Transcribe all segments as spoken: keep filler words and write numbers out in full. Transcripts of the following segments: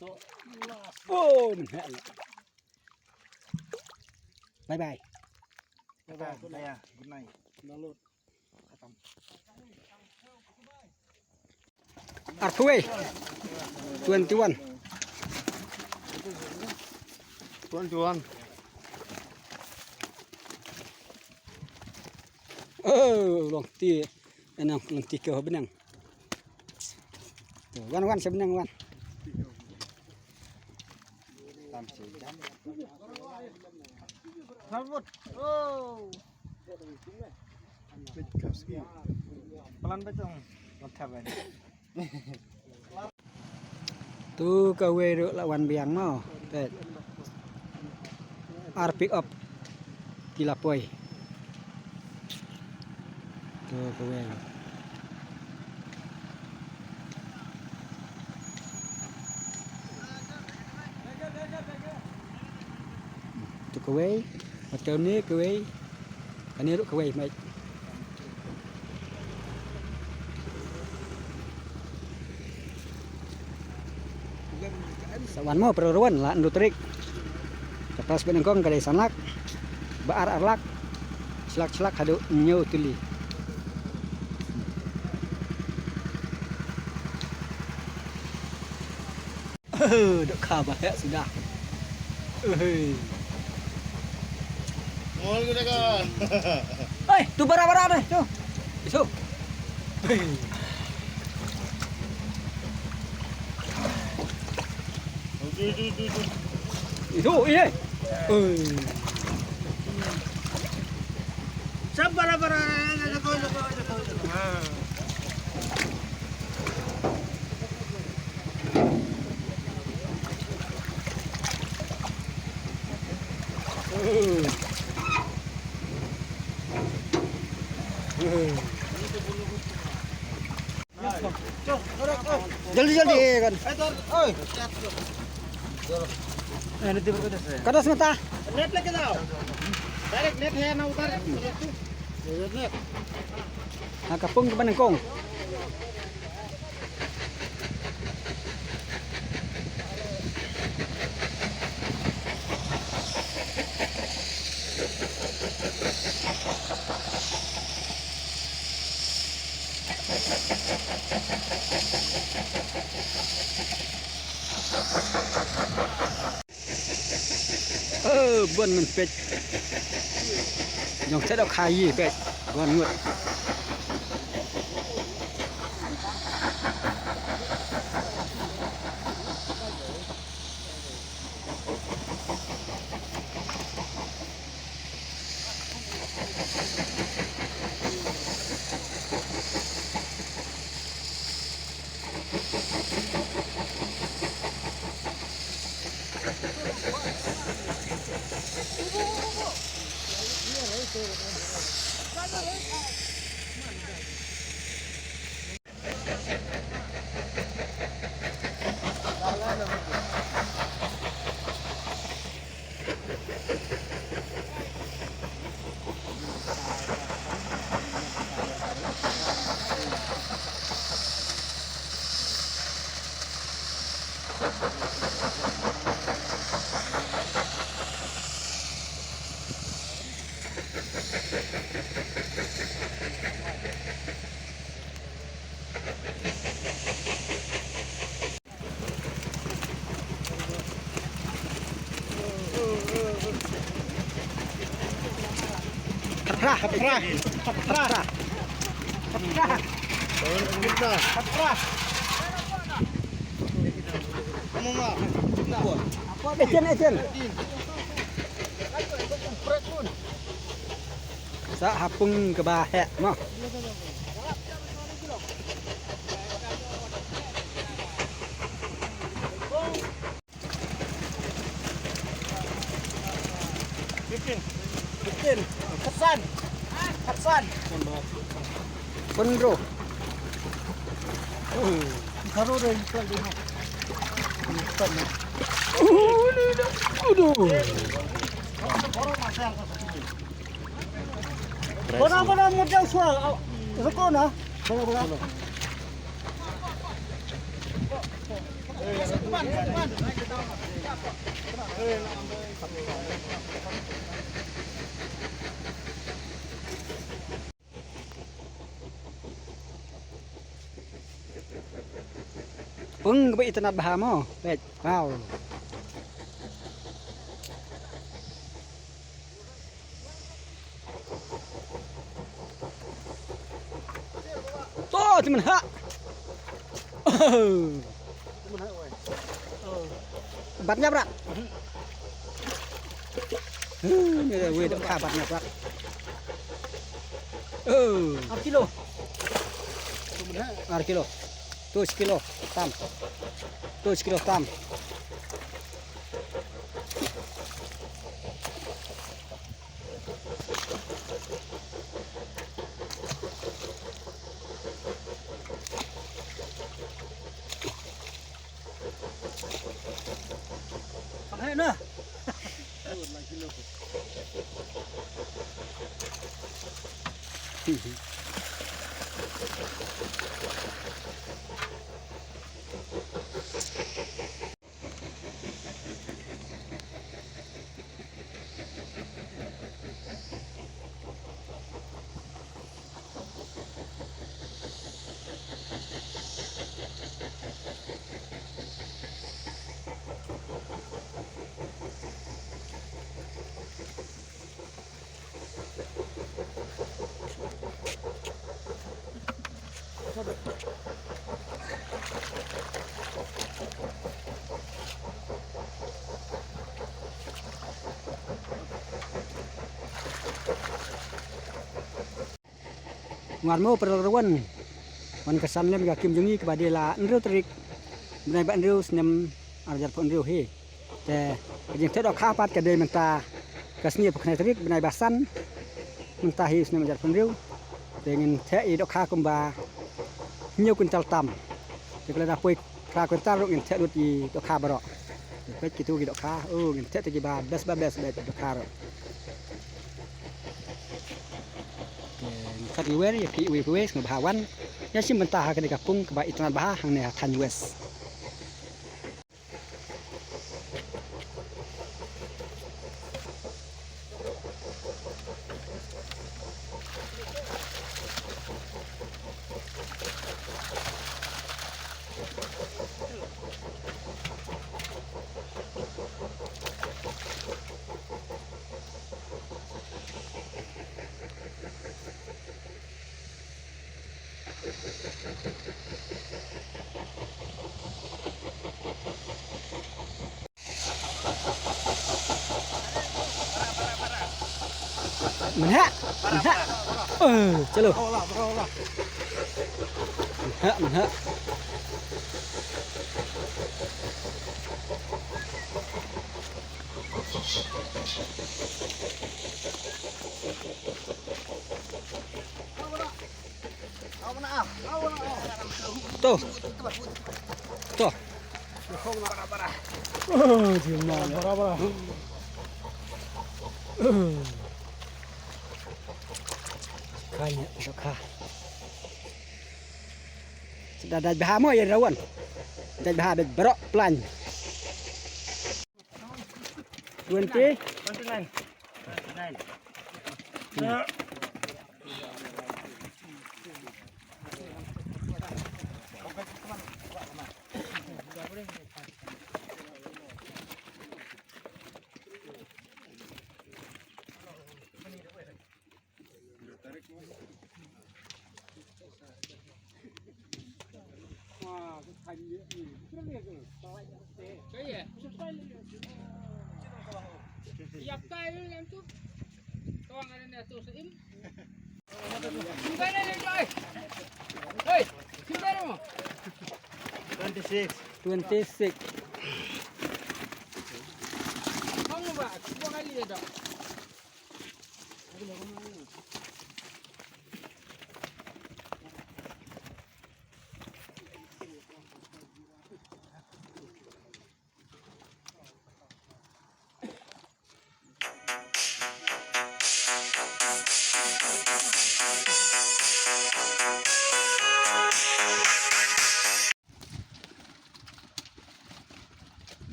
Oh, bye bye. Bye bye. Good night. Arphew wei. Twenty-one. Twenty-one. Oh, long ti. Enang long ti ko benang. Tu, wan, wan, sebenang, wan. Tam sejam. Rambut. Oh. Pelan betul. Mantap, eh. Tu kawei ruh la wan biang mo. Peit. Ar pick up. Ki la poi. Tu kawei. Tu kawei. Bad kane kawei. Kane ruh kawei, mate. Sa wan mo, pero ruan la ndu trik. Ka prize ba nyngkong ka dei san lak. Ba ar, ar lak. Shlak, shlak haduh hynñiew tylli. Dok kha ba heh suda. Hei. Mol kita kan. Oi, tu bara-bara deh, tu. Isu. Hei. Tu, tu, tu, tu. Isu, ini. Hei. Sab bara-bara. जल्दी जल्दी ये कर। ए, तो, ओए। ए, नहीं, देखो, कैसे है? कदस में था। नेट लेके जाओ। डायरेक्ट नेट है ना उधर। Ha ka pung ka ba nyngkong. Ơ, bun ngin peit. Jong te dok khaïi peit. Bun ngut. Khatra, khatra, khatra. Khatra. Khatra. Khatra. Ejin, ejin. Sa ha pung kaba heh mo. Fifteen. Fifteen. Khatsan. Khatsan. Pynro. Karo dei, karo dei. Aduh. Bana, bana, mo jauh sual. Roko na. Bana, bana. Pung kaba itynnad bha mo. Peit. Wow. To, ti man ha. Oh. Bat nyap rak. Huh, ni dah wei dah kha bat nyap rak. Oh. Ar kilo. Ar kilo. Tu sekilo tam. Tu sekilo tam. Ngar mo paralok ruan. Wan ka san lem ka kim jong ngi kaba dei la hynriew tarik bnai ba hynriew snem ar hajar phew hynriew hi. Te ka jingtheh dohkha pat ka dei mynta ka sngi phew khyndai tarik bnai ba san mynta hi snem ar hajar phew hynriew. Te ngin theh i dohkha kumba hynñiew kwintal tam. Te ka la da poi phra kwintal ruh ngin theh lut i dohkha baroh. Te peit kitu ki dohkha, oh, ngin theh te kiba best ba best beit dohkha ruh. Te ngin theh ki wer ïa ki wei wei sngewbha wan ïa shim bynta ha kane ka pung kaba itynnad bha hangne ha Thaiñ West. Mynha, mynha. Eh, chalo. Mynha, mynha. To. To. Oh, dia mah. Bara, bara. Kane, dohkha. Suda dait bha mo ïa rawan. Dait bha, dait baroh plan. Twenty. Twenty-nine. Twenty-six. Twenty-six.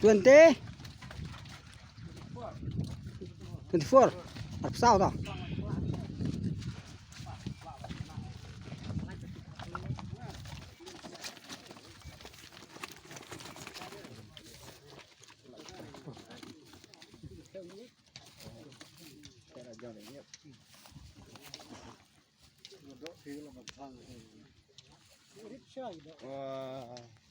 Twenty. Twenty-four. Arphew saw to. Wah.